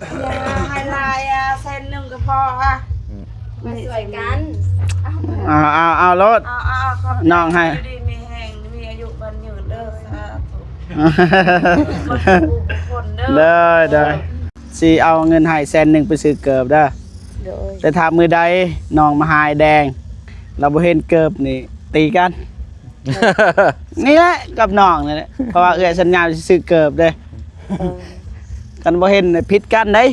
ຢ່າໃຫ້ຫຼາຍອະ ແສນໜຶ່ງກໍພໍອະ ມາຊ່ວຍກັນ ເອົາ ເອົາ ເອົາໂລດ ເອົາ ເອົາ ເອົາ ຂອບໃຈ ນ້ອງໃຫ້ ຢູ່ດີມີແຮງ ມີອາຍຸໝັ້ນຍືນເດີ ສາທຸ ເດີ ເດີ ຊິເອົາເງິນໃຫ້ແສນໜຶ່ງໄປຊື້ເກີບເດີ ໂດຍ ແຕ່ຖ້າມື້ໃດນ້ອງມາຫາອ້າຍແດງ ລາວບໍ່ເຫັນເກີບນີ້ຕີກັນ ນີ້ແຫຼະກັບນ້ອງນີ້ແຫຼະ ເພາະວ່າເອື້ອຍສັນຍາຊິຊື້ເກີບເດ້ ເອີ ຄັນບໍ່ເຫັນຜິດກັນເດ້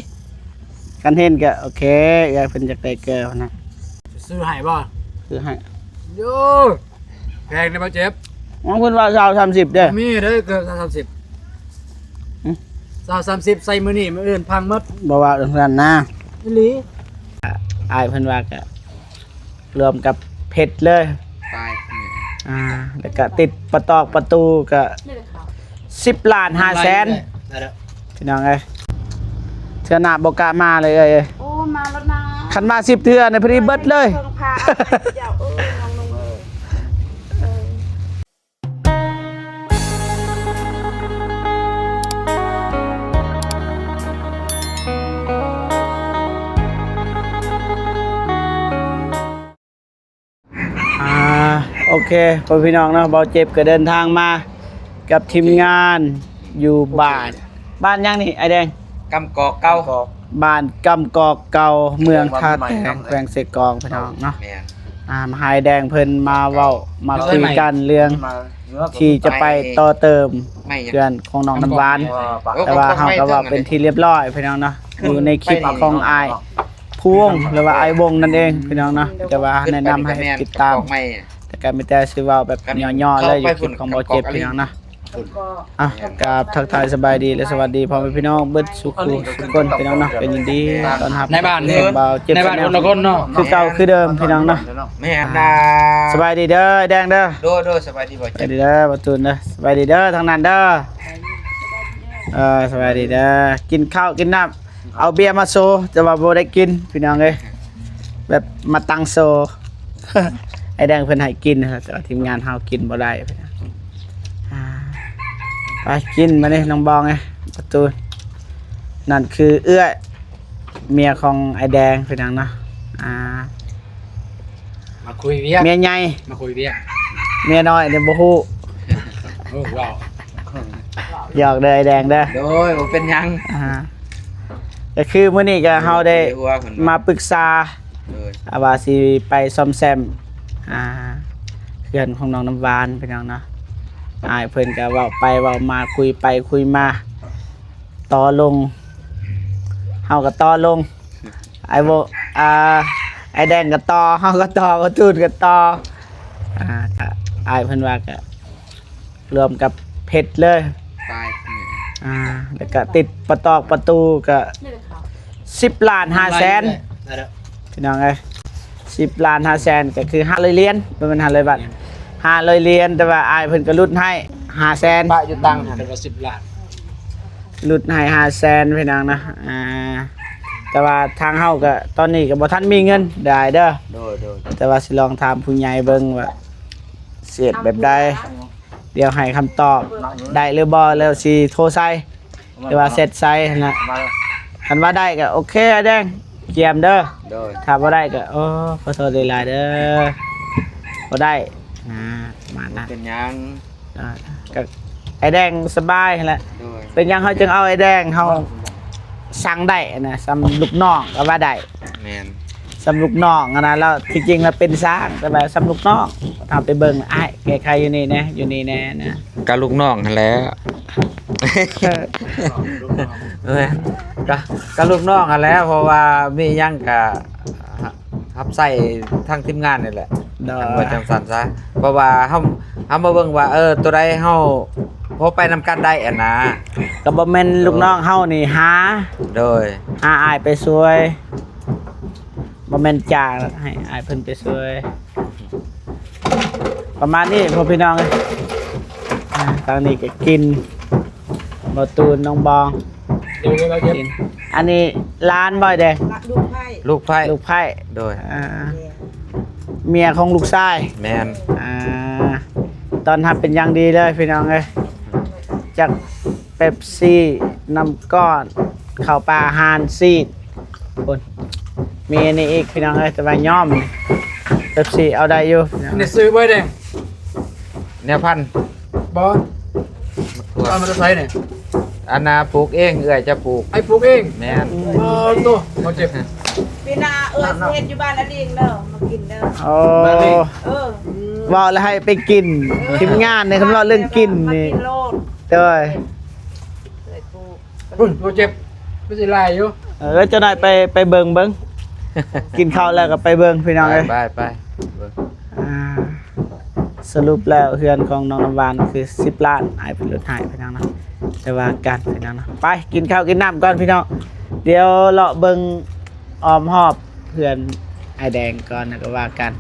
ຄັນເຫັນກໍໂອເຄ ເອື້ອຍເພິ່ນຢາກໄດ້ເກີບນະ ຊື້ໃຫ້ບໍ່? ຊື້ໃຫ້ ໂຢ ແພງເດ້ບໍ່ເຈັບ ຂອງເພິ່ນວ່າຊາວສາມສິບເດ້ ມີເດ້ເກີບຊາວສາມສິບ ຫຶ ຊາວສາມສິບໃສ່ມື້ນີ້ ມື້ອື່ນພັງໝົດ ບໍ່ວ່າຈັ່ງຊັ້ນນະ ອີ່ຫຼີ ອ້າຍເພິ່ນວ່າກະ ລວມກັບເພັດເລີຍ ປາຍ ອ່າ ແລ້ວກະຕິດປະຕອກປະຕູກະສິບລ້ານຫ້າແສນ ພີ່ນ້ອງເອີຍ ເທື່ອໜ້າບໍ່ກະມາເລີຍເອີຍ ໂອ້ ມາແລ້ວນະ ຄັນມາສິບເທື່ອນີ້ພໍດີເບິດເລີຍ ເພິ່ງພາເຈົ້າເອີຍ ນ້ອງນຸ່ງເອີຍ ເອີ. ອ່າ ໂອເຄ ພໍ່ພີ່ນ້ອງເນາະ ເບົາເຈັບກໍເດີນທາງມາກັບທີມງານຢູ່ບ້ານ ບ້ານຫຍັງນີ້ອ້າຍແດງ? ກຳກອກເກົ່າ ບ້ານກຳກອກເກົ່າ ເມືອງທ່າແຕງ ແຂວງເຊກອງ ພີ່ນ້ອງເນາະ ແມ່ນ ອ່າ ມາຫາອ້າຍແດງເພິ່ນມາເວົ້າ ມາຄຸຍກັນເລື່ອງທີ່ຈະໄປຕໍ່ເຕີມເຮືອນຂອງນ້ອງນ້ຳຫວານ ແຕ່ວ່າເຮົາກໍເວົ້າເປັນທີ່ລຽບຮ້ອຍ ພີ່ນ້ອງເນາະ ຢູ່ໃນຄລິບຂອງອ້າຍພູວົງ ຫຼືວ່າອ້າຍວົງນັ້ນເອງ ພີ່ນ້ອງເນາະ ແຕ່ວ່າແນະນຳໃຫ້ຕິດຕາມ ແຕ່ກໍມີແຕ່ຊິເວົ້າແບບຫຍໍ້ໆເລີຍ ຢູ່ຄລິບຂອງເບົາເຈັບ ພີ່ນ້ອງເນາະ. ອ່ະ ກາບທັກທາຍສະບາຍດີ ແລະ ສະຫວັດດີພໍ່ແມ່ພີ່ນ້ອງເບິດສູ່ຜູ້ສູ່ຄົນ ພີ່ນ້ອງເນາະ ກໍຍິນດີຕ້ອນຮັບໃນບ້ານ ເຮົາເຈັບໃນບ້ານຄົນລະຄົນເນາະ ຄືເກົ່າຄືເດີມ ພີ່ນ້ອງເນາະ ແມ່ນນະ ສະບາຍດີເດີ ແດງເດີ ໂດຍ ໂດຍ ສະບາຍດີ ສະບາຍດີເດີ ປະຕູນເດີ ສະບາຍດີເດີ ທາງນັ້ນເດີ ເອີ ສະບາຍດີເດີ ກິນເຂົ້າກິນນ້ຳ ເອົາເບຍມາໂຊ ແຕ່ວ່າບໍ່ໄດ້ກິນ ພີ່ນ້ອງເອີຍ ແບບມາຕັ້ງໂຊ ອ້າຍແດງເພິ່ນໃຫ້ກິນ ແຕ່ວ່າທີມງານເຮົາກິນບໍ່ໄດ້ ອ່າ ໄປກິນມາເດ້ນ້ອງບອງເອີຍ ປະຕູ ນັ້ນຄືເອື້ອຍ ເມຍຂອງອ້າຍແດງ ພີ່ນ້ອງເນາະ ອ່າ ມາຄຸຍວຽກ ເມຍໃຫຍ່ ມາຄຸຍວຽກ ເມຍນ້ອຍນີ້ບໍ່ຮູ້ ໂອ້ ເວົ້າ ຫຍອກເດີອ້າຍແດງເດີ ໂດຍ ບໍ່ເປັນຫຍັງ ອ່າ ກໍຄືມື້ນີ້ກໍເຮົາໄດ້ມາປຶກສາ ໂດຍ ອ່າ ວ່າຊິໄປສ້ອມແຊມ ອ່າ ເຮືອນຂອງນ້ອງນ້ຳຫວານ ພີ່ນ້ອງເນາະ ອ້າຍເພິ່ນກໍເວົ້າໄປເວົ້າມາ ຄຸຍໄປຄຸຍມາ ຕໍ່ລົງ ເຮົາກໍຕໍ່ລົງ ອ້າຍໂວ ອ່າ ອ້າຍແດງກໍຕໍ່ ເຮົາກໍຕໍ່ ປະຕູນກໍຕໍ່ ອ່າ ກໍອ້າຍເພິ່ນວ່າກໍລວມກັບເພັດເລີຍ ປາຍ ອ່າ ແລ້ວກໍຕິດປະຕອກປະຕູກໍສິບລ້ານຫ້າແສນ ພີ່ນ້ອງເອີຍ ສິບລ້ານຫ້າແສນ ກໍຄືຫ້າຮ້ອຍຫຼຽນ ບໍ່ແມ່ນຫ້າຮ້ອຍບາດ ຫ້າຮ້ອຍຫຼຽນ ແຕ່ວ່າອ້າຍເພິ່ນກໍຫຼຸດໃຫ້ຫ້າແສນ ປະຢູ່ຕັງຫັ້ນ ເປັນວ່າສິບລ້ານ ຫຼຸດໃຫ້ຫ້າແສນ ພີ່ນ້ອງນະ ອ່າ ແຕ່ວ່າທາງເຮົາກໍຕອນນີ້ກໍບໍ່ທັນມີເງິນຫຼາຍເດີ ໂດຍ ໂດຍ ແຕ່ວ່າຊິລອງຖາມຜູ້ໃຫຍ່ເບິ່ງວ່າຊິເຮັດແບບໃດ ດຽວໃຫ້ຄຳຕອບໄດ້ຫຼືບໍ່ ແລ້ວຊິໂທໃສ່ ຫຼືວ່າແຊັດໃສ່ຫັ້ນນະ ຄັນວ່າໄດ້ກໍໂອເຄ ອ້າຍແດງ ກຽມເດີ ໂດຍ ຖ້າບໍ່ໄດ້ກໍ ໂອ້ ຂໍໂທດຫຼາຍໆເດີ ບໍ່ໄດ້ ອ່າ ປະມານນັ້ນ ເປັນຫຍັງ ອ່າ ກໍອ້າຍແດງສະບາຍຫັ້ນແຫຼະ ໂດຍ ເປັນຫຍັງເຮົາຈຶ່ງເອົາອ້າຍແດງ ເຮົາສັ່ງໄດ້ນະ ສ່ຳລູກນ້ອງກໍວ່າໄດ້ ແມ່ນ ສ່ຳລູກນ້ອງຫັ້ນນະ ລາວທີ່ຈິງລາວເປັນຊ່າງ ແຕ່ວ່າສ່ຳລູກນ້ອງ ເຮົາໄປເບິ່ງ ອ້າຍແກ້ໄຂຢູ່ນີ້ແດ່ ຢູ່ນີ້ແດ່ນະ ກໍລູກນ້ອງຫັ້ນແຫຼະ ແມ່ນ ກໍ ກໍລູກນ້ອງຫັ້ນແຫຼະ ເພາະວ່າມີຫຍັງກໍ ຮັບໃຊ້ທາງທີມງານນີ້ແຫຼະ ໂດຍ ຄັນວ່າຈັ່ງຊັ້ນຊະ ເພາະວ່າເຮົາ ເຮົາມາເບິ່ງວ່າ ເອີ ໂຕໃດເຮົາພໍໄປນຳກັນໄດ້ຫັ້ນນະ ກໍບໍ່ແມ່ນລູກນ້ອງເຮົານີ້ຫາ ໂດຍ ຫາອ້າຍໄປຊ່ວຍ ບໍ່ແມ່ນຈ້າງ ໃຫ້ອ້າຍເພິ່ນໄປຊ່ວຍ ປະມານນີ້ພໍ່ພີ່ນ້ອງເອີຍ ອ່າ ທາງນີ້ກໍກິນ ບໍ່ຕູນ ນ້ອງບອງ ກິນ ອັນນີ້ຫຼານບໍ່ແດງ? ລູກໃພ້ ລູກໃພ້ ລູກໃພ້ ໂດຍ ອ່າ ເມຍຂອງລູກຊາຍ ແມ່ນ ອ່າ ຕ້ອນຮັບເປັນຢ່າງດີເລີຍພີ່ນ້ອງເອີຍ ຈັກເປັບຊີ ນ້ຳກ້ອນ ເຂົ້າປ່າ ອາຫານ ຊີ້ນ ພຸ້ນ ມີອັນນີ້ອີກ ພີ່ນ້ອງເອີຍ ແຕ່ວ່າຍອມ ເປັບຊີເອົາໄດ້ຢູ່ ນີ້ຊື້ບໍ່ແດງ ແນວພັນ ບໍ່ ເອົາມາແຕ່ໃສນີ້? ອັນນ່າ ປູກເອງ ເອື້ອຍຈະປູກ ອ້າຍປູກເອງ ແມ່ນ ເອີ ໂຕ ບໍ່ເຈັບ ປີໜ້າເອື້ອຍຊິເຮັດຢູ່ບ້ານອາລິງເດີ ມາກິນເດີ ໂອ້ ເອີ ເວົ້າແລ້ວໃຫ້ໄປກິນ ເອີ ທີມງານນີ້ ຄັນເວົ້າເລື່ອງກິນນີ້ ມາກິນໂລດ ໂດຍ ເອື້ອຍປູກ ພຸ້ນ ບໍ່ເຈັບ ຄືຊິຫຼາຍຢູ່ ເອີ ຈັກໜ້ອຍໄປ ໄປເບິ່ງເບິ່ງ ກິນເຂົ້າແລ້ວກໍໄປເບິ່ງ ພີ່ນ້ອງເອີຍ ໄປ ໄປ ໄປ ອ່າ ສະຫຼຸບແລ້ວເຮືອນຂອງນ້ອງນ້ຳຫວານຄືສິບລ້ານ ອ້າຍເພິ່ນຫຼຸດໃຫ້ພີ່ນ້ອງເນາະ ແຕ່ວ່າກັນພີ່ນ້ອງເນາະ ໄປກິນເຂົ້າກິນນ້ຳກ່ອນພີ່ນ້ອງ ດຽວເລາະເບິ່ງອ້ອມຮອບເຮືອນອ້າຍແດງກ່ອນ ແລ້ວກໍວ່າກັນ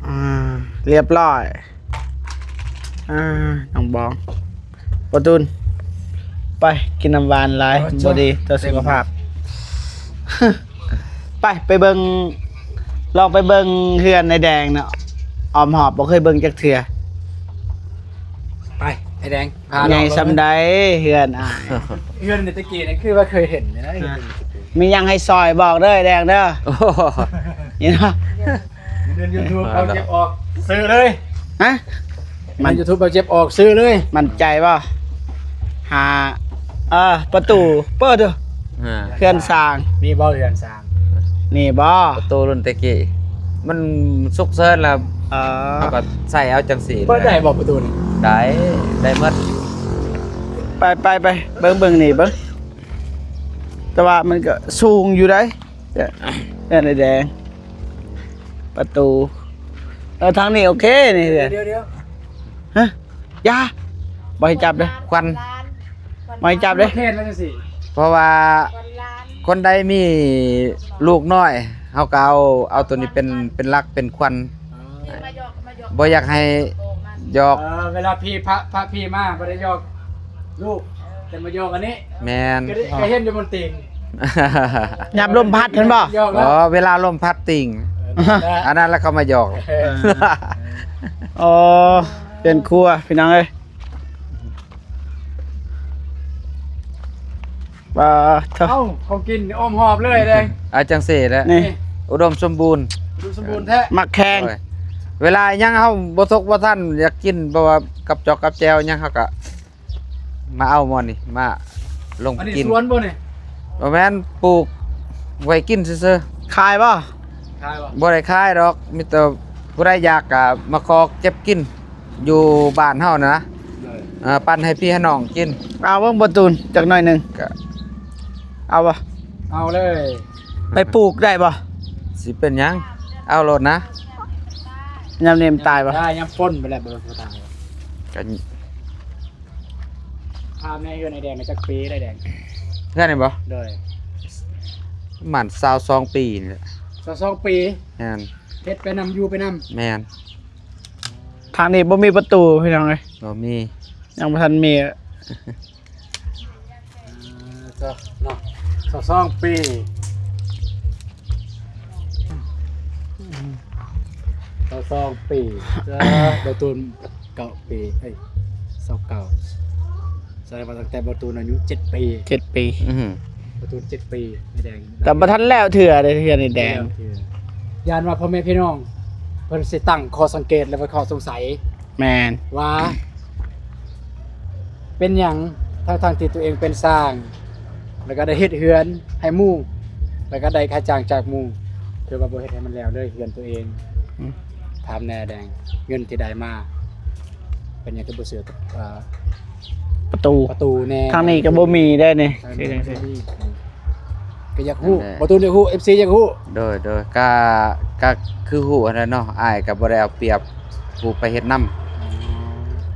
ອ່າ ລຽບຮ້ອຍ ອ່າ ນ້ອງບອງ ປະຕູນ ໄປ ກິນນ້ຳຫວານຫຼາຍ ບໍ່ດີຕໍ່ສຸຂະພາບ ໄປ ໄປເບິ່ງ ລອງໄປເບິ່ງເຮືອນອ້າຍແດງເນາະ ອ້ອມຮອບບໍ່ເຄີຍເບິ່ງຈັກເທື່ອ ໄປ ອ້າຍແດງ ພາ ໃຫຍ່ສ່ຳໃດເຮືອນອ້າຍ ເຮືອນແຕ່ກີ້ນີ້ຄືວ່າເຄີຍເຫັນຢູ່ນະ ມີຫຍັງໃຫ້ຊ່ອຍບອກເດີອ້າຍແດງເດີ ນີ້ເນາະ ເງິນຢູທູບເຮົາເກັບອອກຊື້ເລີຍ ຮະ ມັນຢູທູບເຮົາເກັບອອກຊື້ເລີຍ ໝັ້ນໃຈບໍ່? ຫາ ເອີ ປະຕູເປີດເດີ ເຮືອນສ້າງ ມີບໍ່ເຮືອນສ້າງ? ມີບໍ່? ປະຕູລຸ້ນແຕ່ກີ້ ມັນສຸກເສີນລະ ເອີ ເຮົາກໍໃສ່ເອົາຈັ່ງຊີ້ ເປີດໄດ້ບໍ່ປະຕູນີ້? ໄດ້ ໄດ້ໝົດ ໄປ ໄປ ໄປ ເບິ່ງ ເບິ່ງນີ້ເບິ່ງ ແຕ່ວ່າມັນກໍສູງຢູ່ໃດ ເຮືອນອ້າຍແດງ ປະຕູ ເອີ ທາງນີ້ໂອເຄນີ້ ດຽວ ດຽວ ຮະ ຢ່າ ບໍ່ໃຫ້ຈັບເດີ ຄວັນ ບໍ່ໃຫ້ຈັບເດີ ເພາະວ່າຄົນໃດມີລູກນ້ອຍ ເຮົາກໍເອົາ ເອົາໂຕນີ້ເປັນ ເປັນຫຼັກເປັນຄວັນ ບໍ່ຢາກໃຫ້ຢອກ ເອີ ເວລາຜີພະ ພະຜີມາບໍ່ໄດ້ຢອກລູກ ແຕ່ມາຢອກອັນນີ້ ແມ່ນ ກໍເຫັນຢູ່ບົນຕີນ ຍາມລົມພັດຫັ້ນບໍ່? ຢອກ ອໍ ເວລາລົມພັດຕີງ ເອີ ອັນນັ້ນລະເຂົາມາຢອກ ອໍ ເຮືອນຄົວພີ່ນ້ອງເອີຍ ປາໂທ້ ເອົ້າ ຂອງກິນອ້ອມຮອບເລີຍເດ້ ອ່າ ຈັ່ງຊີ້ແຫຼະ ນີ້ ອຸດົມສົມບູນ ອຸດົມສົມບູນແທ້ ໝາກແຄງ ໂດຍ ເວລາຫຍັງເຮົາບໍ່ສົກບໍ່ທັນຢາກກິນ ເພາະວ່າກັບຈອກກັບແຈ່ວຫຍັງເຮົາກະມາເອົາໝໍ່ນີ້ ມາລົງກິນ ອັນນີ້ສວນບໍ່ນີ້? ບໍ່ແມ່ນ ປູກໄວ້ກິນຊື່ໆ ຂາຍບໍ່? ຂາຍບໍ່? ບໍ່ໄດ້ຂາຍດອກ ມີແຕ່ຜູ້ໃດຢາກກະມາຂໍເກັບກິນ ຢູ່ບ້ານເຮົານະ ໂດຍ ເອີ ປັ່ນໃຫ້ພີ່ໃຫ້ນ້ອງກິນ ເອົາເບິ່ງປະຕູນຈັກໜ້ອຍໜຶ່ງ ກະ ເອົາບໍ່? ເອົາເລີຍ ໄປປູກໄດ້ບໍ່? ຊິເປັນຫຍັງ ເອົາໂລດນະ ຍາມນີ້ມັນຕາຍບໍ່? ໄດ້ ຍາມຝົນໄປແລ້ວບໍ່ຕາຍ ກະ ຖາມແດ່ ເຮືອນອ້າຍແດງມາຈັກປີແລ້ວແດງ? ເຮືອນນີ້ບໍ່? ໂດຍ ປະມານຊາວສອງປີນີ້ແຫຼະ ຊາວສອງປີ ແມ່ນ ເຮັດໄປນຳ ຢູ່ໄປນຳ ແມ່ນ ທາງນີ້ບໍ່ມີປະຕູພີ່ນ້ອງເອີຍ ບໍ່ມີ ຍັງບໍ່ທັນມີ ເອີ ເຈົ້າເນາະ ຊາວສອງປີ ຊາວສອງປີ ເຈົ້າ ບໍ່ຕູນ ເກົ້າປີ ເອີຍ ຊາວເກົ້າ ສະແດງວ່າຕັ້ງແຕ່ບໍ່ຕູນອາຍຸເຈັດປີ ເຈັດປີ ອື ບໍ່ຕູນເຈັດປີ ອ້າຍແດງ ແຕ່ບໍ່ທັນແລ້ວເທື່ອເດ້ ເຮືອນອ້າຍແດງ ຢ້ານວ່າພໍ່ແມ່ພີ່ນ້ອງເພິ່ນຊິຕັ້ງຂໍ້ສັງເກດ ແລະ ເປັນຂໍ້ສົງໄສ ແມ່ນ ວ່າເປັນຫຍັງ ທັງໆທີ່ຕົວເອງເປັນຊ່າງ ແລ້ວກໍໄດ້ເຮັດເຮືອນໃຫ້ໝູ່ ແລ້ວກໍໄດ້ຄ່າຈ້າງຈາກໝູ່ ຄືວ່າບໍ່ເຮັດໃຫ້ມັນແລ້ວເລີຍເຮືອນຕົວເອງ ອືມ ຖາມແດ່ແດງ ເງິນທີ່ໄດ້ມາ ເປັນຫຍັງຄືບໍ່ຊື້ ເອີ ປະຕູ ປະຕູແດ່ ທາງນີ້ກໍບໍ່ມີໄດ໋ນີ້ ທາງນີ້ກໍບໍ່ມີ ຄືຈັ່ງຊີ້ ກໍຢາກຮູ້ ນັ້ນແຫຼະ ບໍ່ຕູນຢາກຮູ້ ເອັຟຊີ ຢາກຮູ້ ໂດຍ ໂດຍ ກະ ກະຄືຮູ້ຫັ້ນແຫຼະເນາະ ອ້າຍກໍບໍ່ໄດ້ເອົາປຽບຜູ້ໄປເຮັດນຳ ອືມ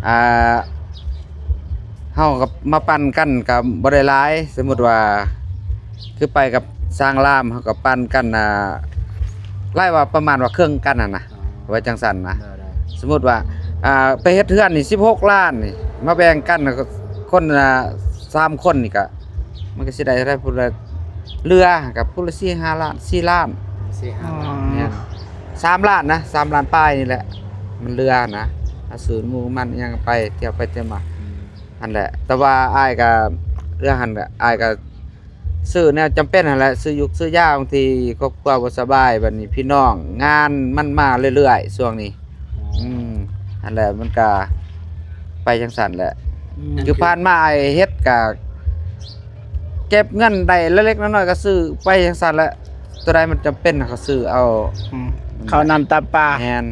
ອ່າ ເຮົາກໍມາປັ່ນກັນກໍບໍ່ໄດ້ຫຼາຍ ສົມມຸດວ່າ ຄືໄປກັບຊ່າງລາມ ເຮົາກໍປັ່ນກັນ ອ່າ ຫຼາຍວ່າປະມານວ່າເຄິ່ງກັນຫັ້ນນະ ອໍ ວ່າຈັ່ງຊັ້ນນະ ໄດ້ໆ ສົມມຸດວ່າ ອ່າ ໄປເຮັດເຮືອນນີ້ສິບຫົກລ້ານນີ້ ມາແບ່ງກັນ ຄົນລະສາມຄົນນີ້ກະ ມັນກໍຊິໄດ້ເທົ່າໃດ ຜູ້ລະ ເຫຼືອກັບຜູ້ລະສີ່ຫ້າລ້ານ ສີ່ລ້ານ ສີ່ຫ້າລ້ານ ອໍ ແມ່ນ ສາມລ້ານນະ ສາມລ້ານປາຍນີ້ແຫຼະ ມັນເຫຼືອນະ ອາ ຊື້ໝູມັນຫຍັງໄປ ທ່ຽວໄປທ່ຽວມາ ອືມ ຫັ້ນແຫຼະ ແຕ່ວ່າອ້າຍກໍ ເລື່ອງຫັ້ນແຫຼະ ອ້າຍກໍ ຊື້ແນວຈຳເປັນຫັ້ນແຫຼະ ຊື້ຢຸກຊື້ຢາ ບາງທີຄອບຄົວບໍ່ສະບາຍ ບັດນີ້ພີ່ນ້ອງ ງານມັນມາເລື້ອຍໆ ຊ່ວງນີ້. ອືມ ຫັ້ນແຫຼະ ມັນກະໄປຈັ່ງຊັ້ນແຫຼະ. ອືມ ຄືຜ່ານມາອ້າຍເຮັດກະເກັບເງິນໄດ້ເລັກໆ ນ້ອຍໆ ກະຊື້ໄປຈັ່ງຊັ້ນແຫຼະ. ຕົວໃດມັນຈຳເປັນເຮົາກະຊື້ເອົາ. ອືມ ເຂົ້ານ້ຳຕາປາ. ແມ່ນ.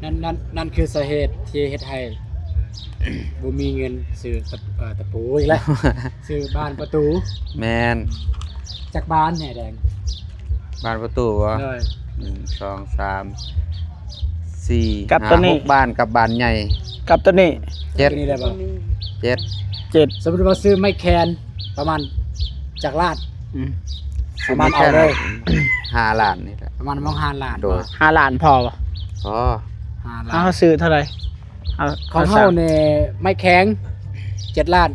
ນັ້ນ ນັ້ນ ນັ້ນຄືສາເຫດທີ່ເຮັດໃຫ້ບໍ່ມີເງິນຊື້ຕະ ເອີ ຕະປູອີກແລ້ວ ຊື້ບານປະຕູ. ແມ່ນ. ຈັກບານແດ່ແດງ? ບານປະຕູບໍ? ໂດຍ. ໜຶ່ງ ສອງ ສາມ ສີ່ ກັບໂຕນີ້ ຫ້າ ຫົກບານ ກັບບານໃຫຍ່. ກັບໂຕນີ້ ເຈັດ ໂຕນີ້ໄດ້ບໍ່? ເຈັດ ເຈັດ. ສົມມຸດວ່າຊື້ໄມ້ແຄນປະມານຈັກລ້ານ? ອືມ ປະມານ ເອົາເລີຍ ຫ້າລ້ານນີ້ແຫຼະ. ປະມານ ປະມານຫ້າລ້ານ. ໂດຍ. ຫ້າລ້ານພໍບໍ່? ພໍ. ຫ້າລ້ານ. ເຮົາຊື້ເທົ່າໃດ? ເອົາ ຂອງເຮົານີ້ໄມ້ແຂງເຈັດລ້ານ.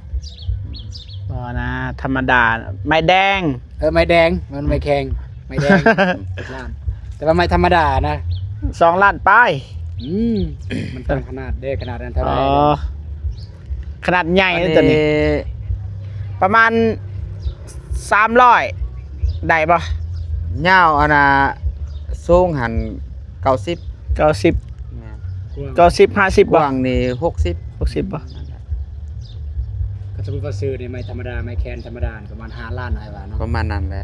ບໍ່ນະ ທຳມະດາ ໄມ້ແດງ. ເອີ ໄມ້ແດງ ມັນໄມ້ແຂງ ໄມ້ແດງເຈັດລ້ານ ແຕ່ວ່າໄມ້ທຳມະດານະ ສອງລ້ານປາຍ. ອືມ ມັນຕ່າງຂະໜາດເດ້ ຂະໜາດນັ້ນເທົ່າໃດ? ອໍ ຂະໜາດໃຫຍ່ ອັນນີ້ ໂຕນີ້ປະມານສາມຮ້ອຍ ໄດ້ບໍ່? ຍາວອັນນ່າ ສູງຫັ້ນເກົ້າສິບ. ເກົ້າສິບ. ແມ່ນ. ກວ້າງ ເກົ້າສິບ ຫ້າສິບ ກວ້າງນີ້ຫົກສິບ. ຫົກສິບບໍ່? ຄັນສົມມຸດວ່າຊື້ໃນໄມ້ທຳມະດາ ໄມ້ແຄນທຳມະດາ ປະມານຫ້າລ້ານ ອ້າຍວ່າເນາະ. ປະມານນັ້ນແຫຼະ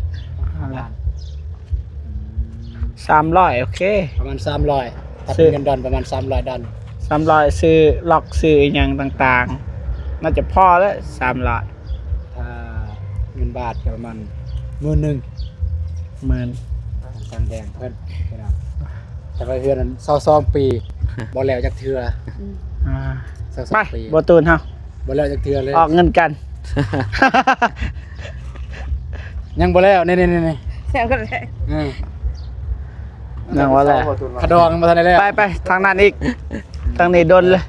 ຫ້າລ້ານ. ອືມ ສາມຮ້ອຍ ໂອເຄ ປະມານສາມຮ້ອຍ ຖ້າເປັນເງິນດອນປະມານສາມຮ້ອຍດອນ. ສາມຮ້ອຍ ຊື້ລັອກ ຊື້ອີ່ຫຍັງຕ່າງໆ ໜ້າຈະພໍແລ້ວ ສາມຮ້ອຍ. ຖ້າເງິນບາດກະປະມານໝື່ນໜຶ່ງ. ໝື່ນ. ທາງແດງເພິ່ນພີ່ນ້ອງ ແຕ່ວ່າເຮືອນນັ້ນຊາວສອງປີ ບໍ່ແລ້ວຈັກເທື່ອ. ອືມ ອ່າ ຊາວສອງປີ ໄປ ບໍ່ຕູນເຮົາ ບໍ່ແລ້ວຈັກເທື່ອເລີຍ ອອກເງິນກັນ. ຍັງບໍ່ແລ້ວ ນີ້ໆໆ ແຊວກັນແຫຼະ. ເອີ ຍັງບໍ່ແລ້ວ ຂະດອງຍັງບໍ່ທັນໄດ້ແລ້ວ. ໄປໆ ທາງນັ້ນອີກ ທາງນີ້ດົນເລີຍ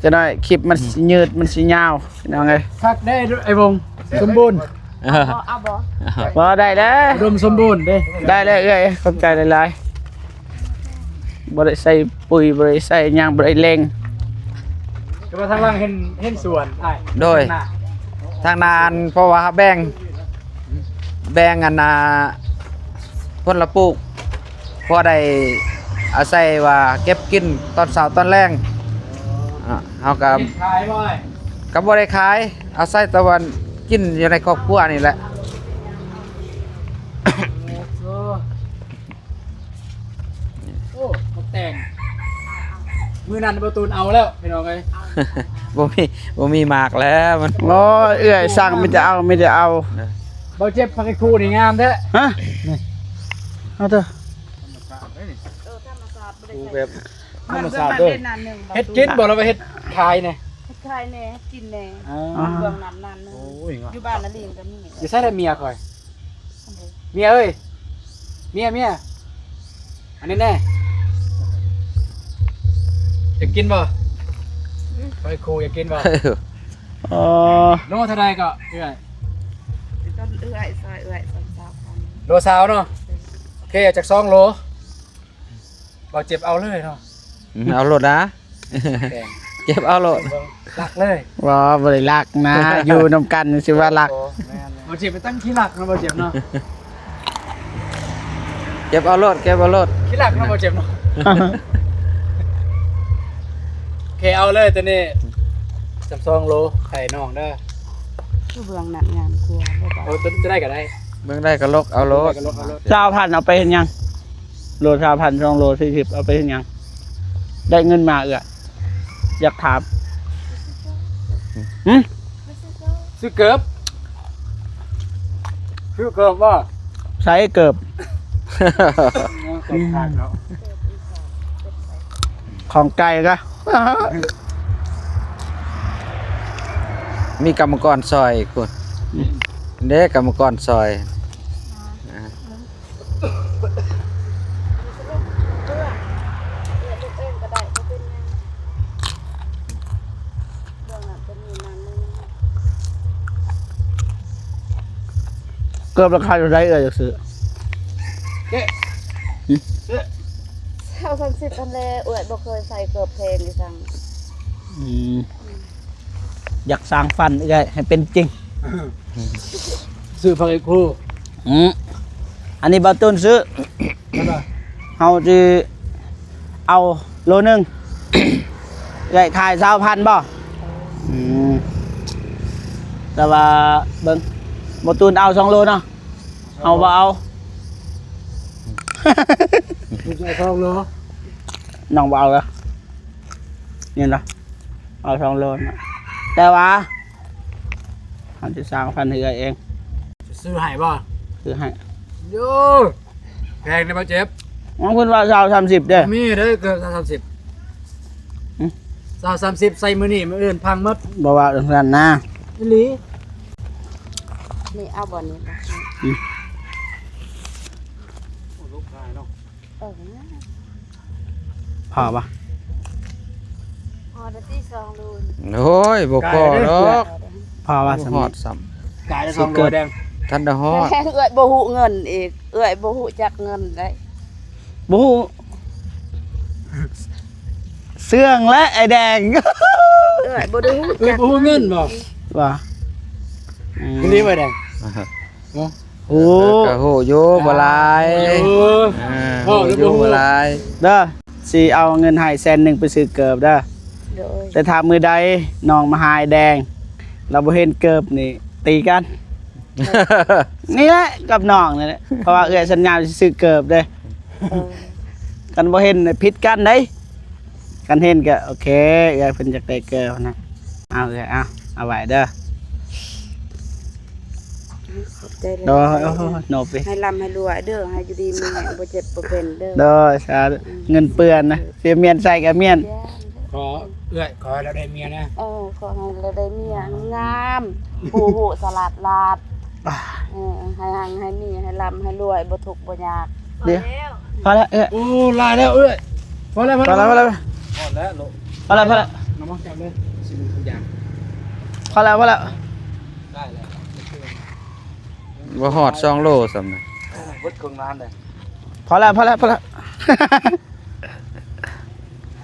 ຈັກໜ້ອຍຄລິບມັນ ອືມ ຊິຍືດ ມັນຊິຍາວ ພີ່ນ້ອງເອີຍ. ຄັກເດ້ ໄອ້ວົງ ສົມບູນ. ເອີ ເອົາບໍ່? ບໍ່ ໄດ້ແລ້ວ ອຸດົມສົມບູນເດ້. ໄດ້ແລ້ວເອື້ອຍ ຂອບໃຈຫຼາຍໆ. ບໍ່ໄດ້ໃສ່ປຸ໋ຍ ບໍ່ໄດ້ໃສ່ຫຍັງ ບໍ່ໄດ້ເລັ່ງ. ແຕ່ວ່າທາງຫຼັງເຫັນ ເຫັນສວນອ້າຍ. ໂດຍ ທາງໜ້າ ທາງໜ້າ ເພາະວ່າເຮົາແບ່ງ ແບ່ງອັນນ່າ ຄົນລະປູກ ພໍໄດ້ອາໄສວ່າເກັບກິນຕອນເຊົ້າຕອນແລງ. ອ່າ ເຮົາກະ ເຮັດຂາຍບໍ່ອ້າຍ? ກະບໍ່ໄດ້ຂາຍ ອາໄສແຕ່ວ່າກິນຢູ່ໃນຄອບຄົວນີ້ແຫຼະ. ໂອ້ ໝາກແຕງ ມື້ນັ້ນບໍ່ຕູນເອົາແລ້ວ ພີ່ນ້ອງເອີຍ. ບໍ່ມີ ບໍ່ມີໝາກແລ້ວມັນ. ໂອ້ຍ ເອື້ອຍສັ່ງມີແຕ່ເອົາ ມີແຕ່ເອົາ. ເອີ ບໍ່ເຈັບ ຜັກກູນີ້ງາມແທ້. ຮະ? ນີ້ ເອົາເທີ ເອີ ທຳມະຊາດ ບໍ່ໄດ້ໃສ່ ແບບທຳມະຊາດເດີ. ເຮັດກິນບໍ່ ຫຼືວ່າເຮັດຂາຍແດ່? ເຮັດຂາຍແດ່ ເຮັດກິນແດ່. ອໍ ເບື້ອງນັ້ນນັ້ນ ໂອ້ຍ ຢູ່ບ້ານນາລີງກະມີ. ຢູ່ໃສລະເມຍຂ້ອຍ? ເມຍເອີຍ ເມຍ ເມຍ ອັນນີ້ແນ່ ຢາກກິນບໍ່? ອືມ ຂ້ອຍຂູ່ ຢາກກິນບໍ່? ອໍ ໂລເທົ່າໃດເກາະເອື້ອຍ? ເອື້ອຍ ຊ່ອຍເອື້ອຍ ສອງ ສາມພັນ. ໂລຊາວເນາະ. ໂອເຄ ເອົາຈັກສອງໂລ. ບໍ່ເຈັບເອົາເລີຍເນາະ. ອືມ ເອົາໂລດນະ ແກງ ເກັບເອົາໂລດ ລັກເລີຍ. ບໍ່ ບໍ່ໄດ້ລັກນະ ຢູ່ນຳກັນຊິວ່າລັກ. ໂອ້ ແມ່ນ ບໍ່ເຈັບໄປຕັ້ງຂີ້ລັກເນາະ ບໍ່ເຈັບເນາະ. ເກັບເອົາໂລດ ເກັບເອົາໂລດ ຂີ້ລັກເນາະ ບໍ່ເຈັບເນາະ. ໂອເຄ ເອົາເລີຍໂຕນີ້ ສາມສອງໂລ ໃຫ້ນ້ອງເດີ. ຄືເບື້ອງນັ້ນງາມກວ່າບໍ່? ເອົາໂຕ ໂຕໃດກະໄດ້ ເບິ່ງໄດ້ກະລົກເອົາໂລດ. ໂຕໃດກະລົກເອົາໂລດ. ຊາວພັນເອົາໄປເຮັດຫຍັງ? ໂລຊາວພັນ ສອງໂລ ສີ່ສິບ ເອົາໄປເຮັດຫຍັງ? ໄດ້ເງິນມາເອື້ອຍ ຢາກຖາມ. ຫຶ? ຊື້ເກີບ ຊື້ເກີບບໍ່? ໃສ່ເກີບ ເກີບຂາດເນາະ. ຂອງໄກ່ກະ ມີກຳມະກອນຊ່ອຍພຸ້ນ. ອືມ ເດ້ ກຳມະກອນຊ່ອຍ. ເກີບລາຄາເທົ່າໃດເອື້ອຍຢາກຊື້? ເອີ ຊາວ ສາມສິບຫັ້ນແຫຼະ ເອື້ອຍບໍ່ເຄີຍໃສ່ເກີບແພງອີ່ສັງ. ອືມ ຢາກສ້າງຝັນເອື້ອຍໃຫ້ເປັນຈິງ. ຊື້ຜັກເອໂຄ ອືມ ອັນນີ້ບ່າວຕູນຊື້ ເທົ່າໃດ? ເຮົາຊິເອົາໂລໜຶ່ງ ເອື້ອຍຂາຍຊາວພັນບໍ່? ອືມ ແຕ່ວ່າເບິ່ງ ບ່າວຕູນເອົາສອງໂລເນາະ ເຮົາບໍ່ເອົາ ເອົາສອງໂລ ນ້ອງບໍ່ເອົາເດີ ນີ້ນະ ເອົາສອງໂລນະ ແຕ່ວ່າ ເຮົາຊິສ້າງພັນໃຫ້ເອື້ອຍເອງ ຊື້ໃຫ້ບໍ່? ຊື້ໃຫ້ ໂຢ ແພງເດ້ບໍ່ເຈັບ ເພິ່ນວ່າຊາວສາມສິບເດ້ ມີເດ້ເກີນຊາວສາມສິບ ຫຶ ຊາວສາມສິບໃສ່ມື້ນີ້ ມື້ອື່ນພັງໝົດ ບໍ່ວ່າຈັ່ງຊັ້ນນະ ອີ່ຫຼີ ນີ້ເອົາບໍ່ນີ້ ອືມ ໂອ້ ລູກຄ້າເນາະ ເອີ ພໍບໍ່? ພໍແລ້ວຕິສອງໂລ ໂອ້ຍ ບໍ່ພໍດອກ ພໍວ່າ ບໍ່ຮອດຊ້ຳ ກາຍໄດ້ສອງໂລແດງ ທັນໄດ້ຮອດ ເອື້ອຍບໍ່ຮູ້ເງິນອີກ ເອື້ອຍບໍ່ຮູ້ຈັກເງິນເດ້ ບໍ່ຮູ້ ເຊື່ອງແຫຼະໄອ້ແດງ ເອື້ອຍບໍ່ໄດ້ຮູ້ຈັກ ເອື້ອຍບໍ່ຮູ້ເງິນບໍ່? ວ່າ ອືມ ນີ້ວ່າແດງ ໂອ້ ເອີ ກໍຮູ້ຢູ່ບໍ່ຫຼາຍ ເອີ ອ່າ ເວົ້າແລ້ວບໍ່ຮູ້ ຮູ້ຢູ່ບໍ່ຫຼາຍ ເດີ ຊິເອົາເງິນໃຫ້ແສນໜຶ່ງໄປຊື້ເກີບເດີ ໂດຍ ແຕ່ຖ້າມື້ໃດນ້ອງມາຫາອ້າຍແດງ ລາວບໍ່ເຫັນເກີບນີ້ຕີກັນ ນີ້ແຫຼະກັບນ້ອງນີ້ແຫຼະ ເພາະວ່າເອື້ອຍສັນຍາຊິຊື້ເກີບເດ້ ເອີ ຄັນບໍ່ເຫັນຜິດກັນເດ້ ຄັນເຫັນກໍໂອເຄ ເອື້ອຍເພິ່ນຢາກໄດ້ເກີບນະ ເອົາເອື້ອຍ ເອົາ ເອົາໄວ້ເດີ ຂອບໃຈຫຼາຍໆ ໂດຍ ໂອ້ໂຫ ໂນບ ໃຫ້ລ່ຳໃຫ້ລວຍເດີ ໃຫ້ຢູ່ດີມີແຮງ ບໍ່ເຈັບບໍ່ເປັນເດີໂດຍ ສາທຸ ອືມ ເງິນເປື້ອນນະ ເສຍມ້ຽນໃສ່ກໍມ້ຽນ ຂໍເອື້ອຍ ຂໍໃຫ້ລາວໄດ້ເມຍນະ ເອີ ຂໍໃຫ້ລາວໄດ້ເມຍງາມໆ ຜູ້ຮູ້ສະຫຼາດຫຼາດ ອ່າ ເອີ ໃຫ້ຮັ່ງໃຫ້ມີ ໃຫ້ລ່ຳໃຫ້ລວຍ ບໍ່ທຸກບໍ່ຍາກ ເດີ ພໍແລ້ວເອື້ອຍ ໂອ້ ຫຼາຍແລ້ວເອື້ອຍ ພໍແລ້ວ ພໍແລ້ວ ພໍແລ້ວ ພໍແລ້ວ ພໍແລ້ວ ນຳມາຈັບເລີຍ ຊິເປັນຕົວຢ່າງ ພໍແລ້ວ ພໍແລ້ວ ໄດ້ແລ້ວ ບໍ່ຮອດສອງໂລຊ້ຳນະ ເບິດເຄິ່ງລ້ານເດ້ ພໍແລ້ວ ພໍແລ້ວ ພໍແລ້ວ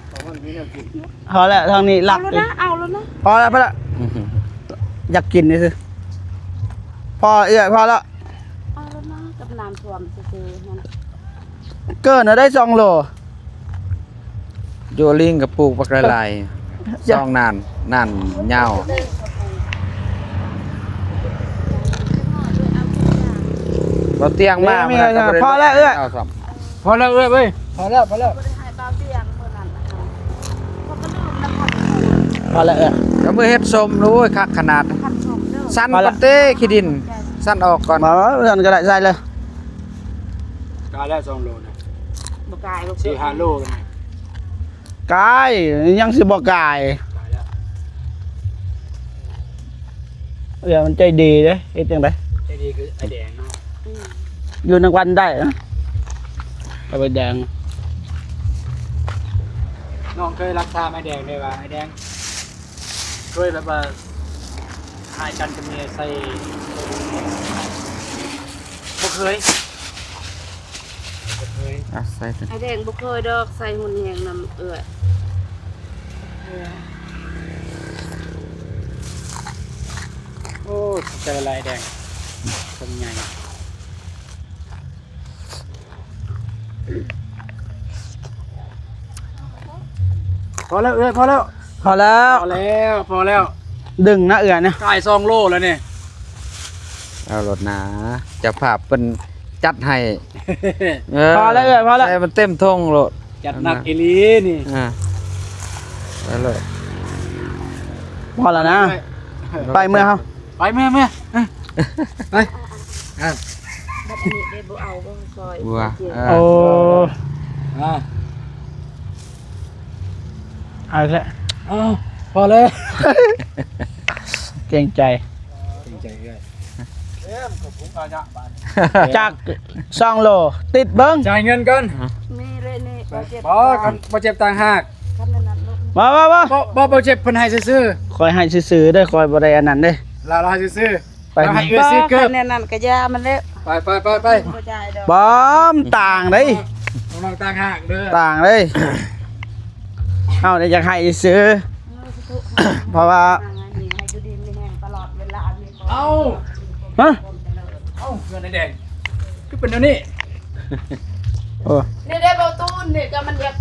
ເອົາມັນມີແນວກິນ ພໍແລ້ວ ທາງນີ້ຫຼັກ ເອົາແລ້ວນະ ເອົາແລ້ວນະ ພໍແລ້ວ ພໍແລ້ວ ອືຮຶ ຢາກກິນຊື່ໆ ພໍເອື້ອຍ ພໍແລ້ວ ເອົາແລ້ວນະ ກັບນ້ຳຖ້ວມຊື່ໆ ເກີນເອົາໄດ້ສອງໂລ ຢູ່ລິງກໍປູກບັກຫຼາຍໆ ສອງນານ ນານຍາວ ບໍ່ຕຽງມາ ພໍແລ້ວເອື້ອຍ ພໍແລ້ວເອື້ອຍ ພໍແລ້ວ ພໍແລ້ວ ພໍແລ້ວເອື້ອຍ ກໍມື້ເຮັດສົ້ມ ໂອ້ຍ ຄັກຂະໜາດ ສັນປານເຕຂີ້ດິນ ສັນອອກກ່ອນ ບໍ່ ສັນກໍໄດ້ ໃສ່ເລີຍ ກາຍແລ້ວສອງໂລນະ ບໍ່ກາຍ ສີ່ຫ້າໂລນະ ກາຍ ຍັງຊິບໍ່ກາຍ ກາຍແລ້ວ ເອື້ອຍມັນໃຈດີເດ້ ເຮັດຈັ່ງໃດ ໃຈດີຄືໄອ້ແດງເນາະ ອືມ ຢູ່ນຳກັນໄດ້ນະ ກັບໄອ້ແດງ ນ້ອງເຄີຍລັກຖາມໄອ້ແດງໄດ້ວ່າ ໄອ້ແດງ ເຄີຍແບບວ່າ ຫາຍກັນກັບເມຍໃສ່ ບໍ່ເຄີຍ ບໍ່ເຄີຍ ອ່ະ ໃສ່ ໄອ້ແດງບໍ່ເຄີຍດອກ ໃສ່ຮຸນແຮງນຳເອື້ອຍ ໂອ້ ຂອບໃຈຫຼາຍໆ ແດງ ຄົນໃຫຍ່ ພໍແລ້ວເອື້ອຍ ພໍແລ້ວ ພໍແລ້ວ ພໍແລ້ວ ພໍແລ້ວ ດຶງນະເອື້ອຍນະ ກາຍສອງໂລແລ້ວນີ້ ເອົາໂລດນາ ເຈົ້າພາບເພິ່ນຈັດໃຫ້ ເອີ ພໍແລ້ວເອື້ອຍ ພໍແລ້ວ ໃສ່ມັນເຕັມຖົງໂລດ ຈັດໜັກອີ່ຫຼີນີ້ ອ່າ ເອົາໂລດ ພໍແລ້ວນະ ໄປເມືອເຮົາ ໄປແມ່ໆ ໄປ ອ່ະ ບັດອັນນີ້ເດ້ບໍ່ເອົາບໍ່ຊ່ອຍ ບໍ່ ເອີ ໂອ້ ອ່າ ເອົາອີກແລ້ວ ເອົາ ພໍແລ້ວ ເກງໃຈ ເກງໃຈເອື້ອຍ ເອີ ກໍປຸງອາຍະບາດ ຈັກສອງໂລ ຕິດເບິ່ງ ຈ່າຍເງິນກ່ອນ ມີເລີຍນີ້ ບໍ່ເຈັບ ບໍ່ ບໍ່ເຈັບຕ່າງຫາກ ຄັນນັ້ນ ບໍ່ ບໍ່ ບໍ່ ບໍ່ ບໍ່ເຈັບ ເພິ່ນໃຫ້ຊື່ໆ ຂ້ອຍໃຫ້ຊື່ໆເດີ້ ຂ້ອຍບໍ່ໄດ້ອັນນັ້ນເດ້ ລາວໃຫ້ຊື່ໆ ໄປ ລາວໃຫ້ເອື້ອຍຊື້ເກີບ ບໍ່ ຄັນແນວນັ້ນກໍຢ່າມັນແຫຼະ ໄປ ໄປ ໄປ ໄປ ບໍ່ຈ່າຍດອກ ບອມຕ່າງເດ້ ຕ່າງຫາກເດີ້ ຕ່າງເດ້ ເຮົານີ້ຢາກໃຫ້ຊື່ໆ ເອີ ສາທຸ ເພາະວ່າ ໃຫ້ຢູ່ດີມີແຮງຕະຫຼອດເວລາ ມີຄວາມ ເອົ້າ ຮະ ເອົ້າ ເຮືອນອ້າຍແດງຄືເປັນແນວນີ້? ໂອ້ ນີ້ເດ້ບໍ່ຕູນ ນີ້ກໍມັນຢາກ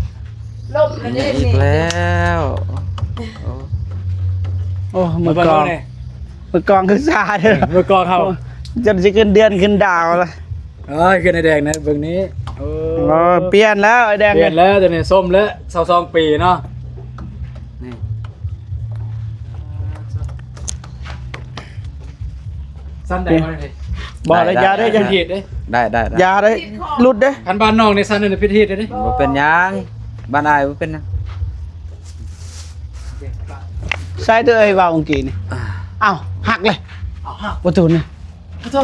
ລົ້ມແລ້ວເດ້ ນີ້ອີກແລ້ວ. ໂອ້ ໂອ້ ມືກອງ ມາເບິ່ງເຮົານີ້ ມືກອງຄືຊາເດີ ເອີ ມືກອງເຮົາ ໂອ້ ຈົນຊິຂຶ້ນເດືອນຂຶ້ນດາວລະ. ເອີຍ ຂຶ້ນອ້າຍແດງນະ ເບິ່ງນີ້. ໂອ້ ໂອ້ ປ່ຽນແລ້ວອ້າຍແດງ ປ່ຽນແລ້ວ ຕົວນີ້ສົມແລ້ວ ຊາວສອງປີເນາະ. ນີ້ ສັ່ນໄດ້ບໍ່ນີ້? ບໍ່ໄດ້ ໄດ້ ຢ່າເດ້ ໄດ້ ຢ່າ ຜິດເດ້ ໄດ້ ໄດ້ ໄດ້ ຢ່າເດ້ ຫຼຸດເດ້. ຄັນບ້ານນ້ອງນີ້ສັ່ນນີ້ຜິດຮີດເດ້. ບໍ່ເປັນຫຍັງ ບ້ານອ້າຍບໍ່ເປັນຫຍັງ. ໃສ່ເດີ ເອີຍ ເວົ້າເມື່ອກີ້ນີ້ ອ້າວ ຫັກເລີຍ ເອົາ ປະຕູນີ້ ໂອ້ໂທ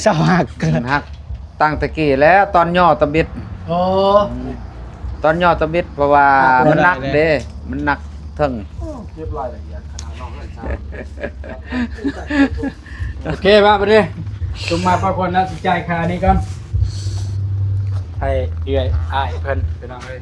ເສາຫັກ ມັນຫັກຕັ້ງແຕ່ກີ້ແລ້ວ ຕອນຫຍໍ້ຕະບິດ. ໂອ້ ຕອນຫຍໍ້ຕະບິດ ເພາະວ່າມັນໜັກເດ້ ມັນໜັກເຖິງ. ໂອ້ ເກັບລາຍລະອຽດຂະໜາດນ້ອງເອີຍ. ໂອເຄ ມາບັດນີ້ ຊຸມມາພາກວນນະ ຊິຈ່າຍຄ່ານີ້ກ່ອນ ໃຫ້ເອື້ອຍອ້າຍເພິ່ນ ພີ່ນ້ອງເອີຍ.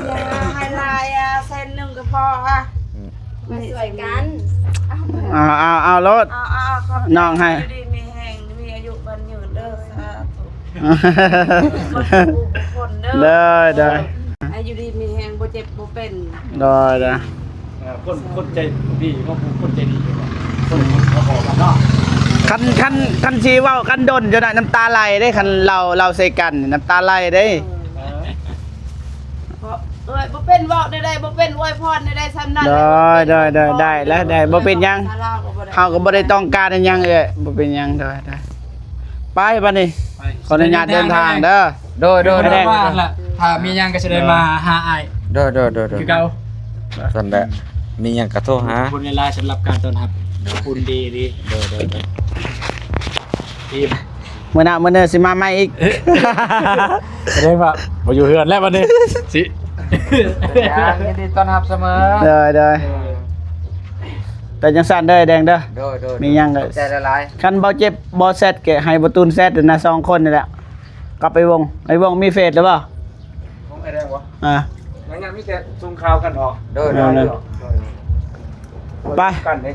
ຢ່າໃຫ້ຫຼາຍອະ ເສັ້ນໜຶ່ງກໍພໍອະ ອືມ ມາຊ່ວຍກັນ. ເອົາ ເອົາ ເອົາໂລດ ເອົາ ເອົາ ເອົາ ຂອບໃຈ ນ້ອງໃຫ້ ຢູ່ດີມີແຮງ ມີອາຍຸໝັ້ນຍືນເດີ ສາທຸ ທຸກຄົນເດີ ໂດຍ ໂດຍ ໃຫ້ຢູ່ດີມີແຮງ ບໍ່ເຈັບບໍ່ເປັນ ໂດຍ ໂດຍ. ເອີ ຄົນ ຄົນໃຈດີເນາະ ຜູ້ຄົນໃຈດີເນາະ ຄົນ ຄົນເຂົາບອກກັນເນາະ. ຄັນ ຄັນ ຄັນຊິເວົ້າກັນດົນຢູ່ນະ ນ້ຳຕາໄຫຼເດ້ ຄັນເລົ່າ ເລົ່າໃສ່ກັນນ້ຳຕາໄຫຼເດ້. ເອີ ເອີ ເອີຍ ບໍ່ເປັນເວົ້າແນວໃດ ບໍ່ເປັນອວຍພອນແນວໃດ ສ່ຳນັ້ນ. ໂດຍ ໂດຍ ໂດຍ ໄດ້ແລ້ວ ໄດ້ ບໍ່ເປັນຫຍັງ ເຮົາກໍບໍ່ໄດ້ຕ້ອງການອີຫຍັງເອີຍ ບໍ່ເປັນຫຍັງ. ໂດຍ ໂດຍ ໄປບັດນີ້ ໄປ ຂໍອະນຸຍາດເດີນທາງເດີ. ໂດຍ ໂດຍ ໂດຍ ວ່າແຫຼະ ຖ້າມີຫຍັງກໍຊິໄດ້ມາຫາອ້າຍ ໂດຍ ໂດຍ ໂດຍ ໂດຍ ຄືເກົ່າ. ຊັ້ນແຫຼະ ມີຫຍັງກໍໂທຫາ. ຂອບຄຸນຫຼາຍໆ ສຳລັບການຕ້ອນຮັບ ໂດຍ ຂອບຄຸນດີ ດີ ໂດຍ ໂດຍ ໂດຍ. ມື້ໜ້າມື້ເໜີຊິມາໃໝ່ອີກ. ສະແດງວ່າບໍ່ຢູ່ເຮືອນແລ້ວບັດນີ້ ຊິ ເປັນຫຍັງ ຍິນດີຕ້ອນຮັບສະເໝີ. ໂດຍ ໂດຍ ເປັນຈັ່ງຊັ້ນເດີ ແດງເດີ. ໂດຍ ໂດຍ ມີຫຍັງກໍ ຂອບໃຈຫຼາຍໆ. ຄັນບໍ່ເຈັບບໍ່ແຊັດກໍໃຫ້ບໍ່ຕູນແຊັດນະ ສອງຄົນນີ້ແຫຼະ ກັບໄອ້ວົງ. ໄອ້ວົງມີເຟສຫຼືບໍ່? ຂອງອ້າຍແດງບໍ່? ອ່າ ຍັງ ຍັງມີແຕ່ສົ່ງຂ່າວກັນອອກ. ໂດຍ ໂດຍ ໂດຍ ໂດຍ ໂດຍ. ໄປ ກັນເດ້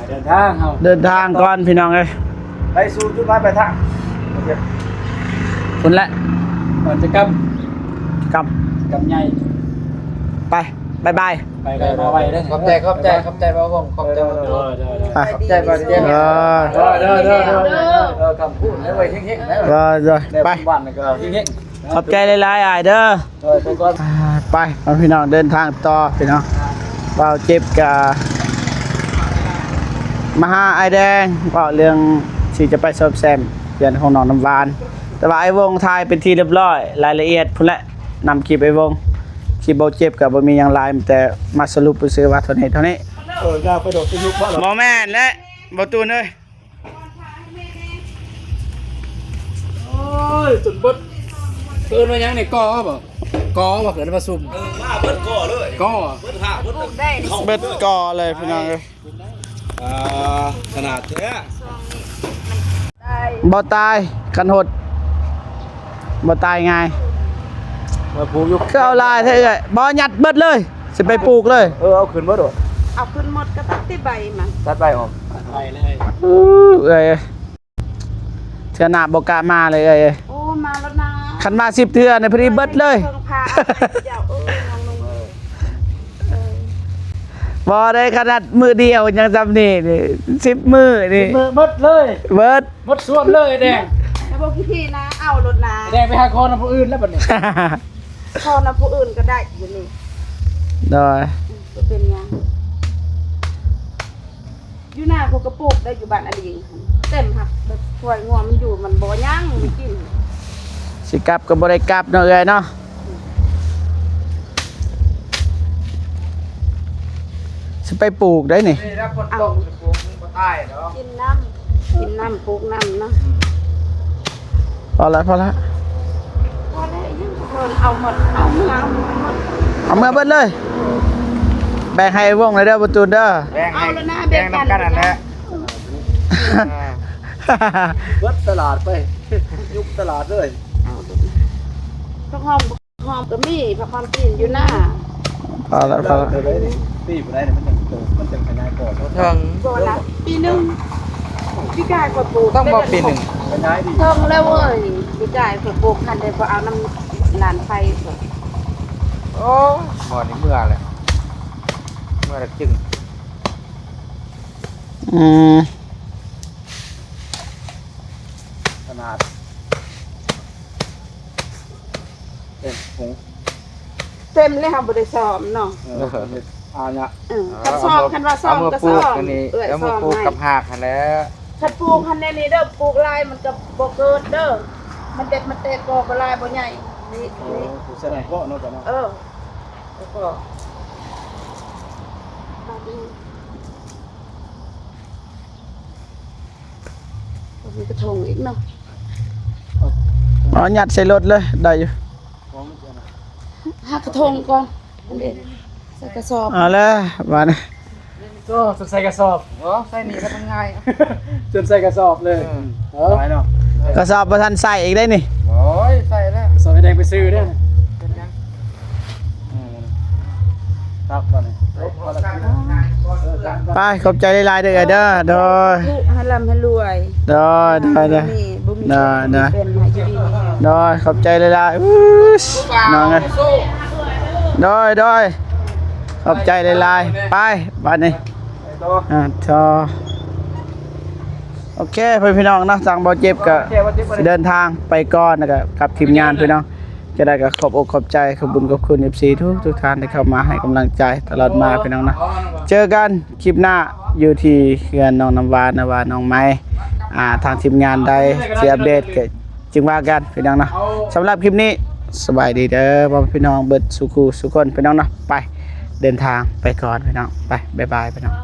ເດີນທາງເຮົາ ເດີນທາງກ່ອນພີ່ນ້ອງເອີຍ. ໄປສູ່ຈຸດໝາຍປາຍທາງ ພຸ້ນແຫຼະ ກ່ອນຈະກຳ ກຳ ກຳໃຫຍ່. ໄປ ບາຍບາຍ ໄປໄວມາໄວເດີ. ຂອບໃຈ ຂອບໃຈ ຂອບໃຈບ່າວວົງ ຂອບໃຈ. ໂດຍ ໂດຍ ໂດຍ ຂອບໃຈບ່າວເຈມ. ໂດຍ ໂດຍ ໂດຍ ໂດຍ ໂດຍ. ເອີ ຄຳພູດໄດ້ໄວເຮັງໆ ໄດ້ໄວ ໂດຍ ໂດຍ. ໄປ ບ້ານກໍເຮັງໆ. ຂອບໃຈຫຼາຍໆ ອ້າຍເດີ. ເອີ ໄປກ່ອນ ອ່າ ໄປ ເອົາ ພີ່ນ້ອງ ເດີນທາງຕໍ່ພີ່ນ້ອງ. ບ່າວເຈັບກະມາຫາອ້າຍແດງ ເວົ້າເລື່ອງທີ່ຈະໄປສ້ອມແຊມເຮືອນຂອງນ້ອງນ້ຳຫວານ ແຕ່ວ່າອ້າຍວົງຖ່າຍເປັນທີ່ລຽບຮ້ອຍ ລາຍລະອຽດພຸ້ນແຫຼະ. ນຳຄລິບອ້າຍວົງ ຄລິບບ່າວເຈັບກະບໍ່ມີຫຍັງຫຼາຍ ມີແຕ່ມາສະຫຼຸບຊື່ວ່າເທົ່ານີ້ເທົ່ານີ້. ເອີ ຢ່າໄປໂດດໄປຍຸບບໍ່ ບໍ່ແມ່ນແຫຼະ ບ່າວຕູນເອີຍ. ໂອ້ຍ ຈົນເບິດ. ເອີ້ນວ່າຫຍັງນີ້ ກໍບໍ່? ກໍບໍ່? ເອີ້ນວ່າຊຸມ. ເອີ ມາເບິດກໍເລີຍ. ກໍ ເບິດຫາ ເບິດ ເບິດກໍເລີຍພີ່ນ້ອງເອີຍ. ອ່າ ຂະໜາດແທ້. ບໍ່ຕາຍ ຄັນຫົດບໍ່ຕາຍງ່າຍ. ມາປູກຢູ່. ຄືເອົາຫຼາຍແທ້ເອື້ອຍ? ບໍ່ ຍັດເບິດເລີຍ. ຊິໄປປູກເລີຍ. ເອີ ເອົາຂຶ້ນໝົດໂດດ. ເອົາຂຶ້ນໝົດກໍຕັດແຕ່ໃບມັນ. ຕັດໃບອອກ. ໄປເລີຍ. ເອີ ເອື້ອຍ ເທື່ອໜ້າບໍ່ກ້າມາເລີຍເອື້ອຍ. ໂອ້ ມາແລ້ວນະ. ຄັນມາສິບເທື່ອນີ້ພໍດີເບິດເລີຍ. ເພິ່ງພາເຈົ້າເອີຍ ນ້ອງນຸ່ງເອີຍ. ບໍ່ໄດ້ ຂະໜາດມື້ດຽວຍັງຊ່ຳນີ້ ນີ້ ສິບມື້ນີ້. ສິບມື້ເບິດເລີຍ. ເບິດ. ໝົດສວນເລີຍແດງ. ແຕ່ບໍ່ຂີ້ຖີ່ນະ ເອົາໂລດນະ. ແດງໄປຫາຂໍນຳຜູ້ອື່ນແລ້ວບັດນີ້. ຂໍນຳຜູ້ອື່ນກໍໄດ້ຢູ່ນີ້. ໂດຍ. ອືມ ບໍ່ເປັນຫຍັງ. ຢູ່ນາຜູ້ກະປູກໄດ້ ຢູ່ບ້ານອາລີຫັ້ນ ເຕັມຫັ້ນ ແບບຄວາຍງົວມັນຢູ່ ມັນບໍ່ຫຍັງ ໄປກິນ. ຊິກັບກໍບໍ່ໄດ້ກັບເນາະເອື້ອຍເນາະ. ຊິໄປປູກໄດ້ນີ້. ນີ້ລະຝົນຕົກ ຊິປູກມັນບໍ່ຕາຍດອກ. ກິນນ້ຳ ກິນນ້ຳ ປູກນ້ຳນະ. ພໍລະ ພໍລະ. ພໍແລ້ວ ຍັງບໍ່ພໍ ເອົາໝົດ ເອົາເມືອ ເອົາເມືອເບິດເລີຍ. ແບ່ງໃຫ້ວົງແດ່ເດີ ປະຕູນເດີ. ແບ່ງໃຫ້ ເອົາລະນະ ແບ່ງນຳກັນຫັ້ນແຫຼະ. ເບິດຕະຫຼາດໄປ ຍຸບຕະຫຼາດເລີຍ. ເອົາ ຜັກຫອມ ຫອມກໍມີ ຜັກຫອມຈີນຢູ່ນາ. ພໍແລ້ວ ພໍແລ້ວ ປີບໍ່ໄດ້ ມັນຈັ່ງໂຕ ມັນຈັ່ງຂະຫຍາຍກໍເຖິງ ບໍ່ລະ ປີໜຶ່ງ ປີກາຍຂ້ອຍປູກ ຕ້ອງບໍ່ປີໜຶ່ງ ຂະຫຍາຍດີ ເຖິງແລ້ວເວີຍ. ປີກາຍຂ້ອຍປູກຫັ້ນເດ້ ຂ້ອຍເອົານຳຫຼານໄພ. ໂອ້ ບໍ່ນີ້ເມື່ອແລ້ວ ເມື່ອລະຈຶ່ງ ອືມ ຂະໜາດເຕັມ ເຕັມແລ້ວ ເຮົາບໍ່ໄດ້ຊ້ອມເນາະ. ເອີ ເຮັດອານະ ເອີ ຄັນຊ້ອມ ເອົາ ຄັນວ່າຊ້ອມກໍຊ້ອມ ເອົາມາປູກອັນນີ້ ເອື້ອຍ ເອົາມາປູກ ຊ້ອມໃຫ້ ກັບຮາກຫັ້ນແຫຼະ. ຄັນປູກຫັ້ນແນວນີ້ເດີ ປູກຫຼາຍມັນກໍບໍ່ເກີດເດີ ມັນເດັດ ມັນແຕກກໍບໍ່ຫຼາຍ ບໍ່ໃຫຍ່ ນີ້ ໂອ້ ນີ້ ປູກໃສ່ເພາະເນາະ ເຈົ້າເນາະ. ເອີ ແລ້ວກໍ ບາດນີ້ ມີກະທົງອີກເນາະ. ເອົາ ຍັດໃສ່ລົດເລີຍ ໄດ້ຢູ່. ຫາກະທົງກ່ອນ ອັນເດ ໃສ່ກະສອບ. ເອົາແລ້ວບາດນີ້ ໂອ້ ຈົນໃສ່ກະສອບ. ໂອ້ ໃສ່ນີ້ລະມັນງ່າຍ ຈົນໃສ່ກະສອບເລີຍ. ເອີ ເອີ ໄດ້ເນາະ ກະສອບບໍ່ທັນໃສ່ອີກໄດ໋ນີ້. ໂອ້ຍ ໃສ່ແລ້ວ ກະສອບແດງໄປຊື້ເດີ ເປັນຫຍັງ? ອືມ ຕັກກ່ອນນີ້ ໄປ ຂອບໃຈຫຼາຍໆເດີເອື້ອຍເດີ. ໂດຍ ໃຫ້ລ່ຳໃຫ້ລວຍ. ໂດຍ ໂດຍ ໂດຍ ມີ ບໍ່ມີ ໂດຍ ໂດຍ ເປັນໃຫ້ຢູ່ດີມີແຮງ. ໂດຍ ຂອບໃຈຫຼາຍໆ ອຸ້ຍ ນ້ອງເອີຍ. ໂດຍ ໂດຍ ຂອບໃຈຫຼາຍໆ. ໄປ ບາດນີ້ ໄປຕໍ່ ອ່າ ຕໍ່. ໂອເຄ ພໍ່ແມ່ພີ່ນ້ອງເນາະ ທາງບ່າວເຈັບກໍ ໂອເຄ ບ່າວເຈັບ ເດີນທາງໄປກ່ອນ ແລ້ວກໍກັບທີມງານພີ່ນ້ອງ. ຈະໄດ້ກໍຂອບອົກຂອບໃຈ ຂອບບຸນຂອບຄຸນ ເອັຟຊີ ທຸກໆທ່ານທີ່ເຂົ້າມາໃຫ້ກຳລັງໃຈຕະຫຼອດມາພີ່ນ້ອງເນາະ. ເຈີກັນຄລິບໜ້າຢູ່ທີ່ເຮືອນນ້ອງນ້ຳຫວານ ນະວ່ານ້ອງໄມ້ ອ່າ ທາງທີມງານໃດຊິອັບເດດກໍຈຶ່ງວ່າກັນພີ່ນ້ອງເນາະ. ສຳລັບຄລິບນີ້ ສະບາຍດີເດີພໍ່ແມ່ພີ່ນ້ອງເບິດສູ່ຄູ່ສູ່ຄົນພີ່ນ້ອງເນາະ. ໄປ ເດີນທາງໄປກ່ອນພີ່ນ້ອງ ໄປ ບາຍບາຍພີ່ນ້ອງ.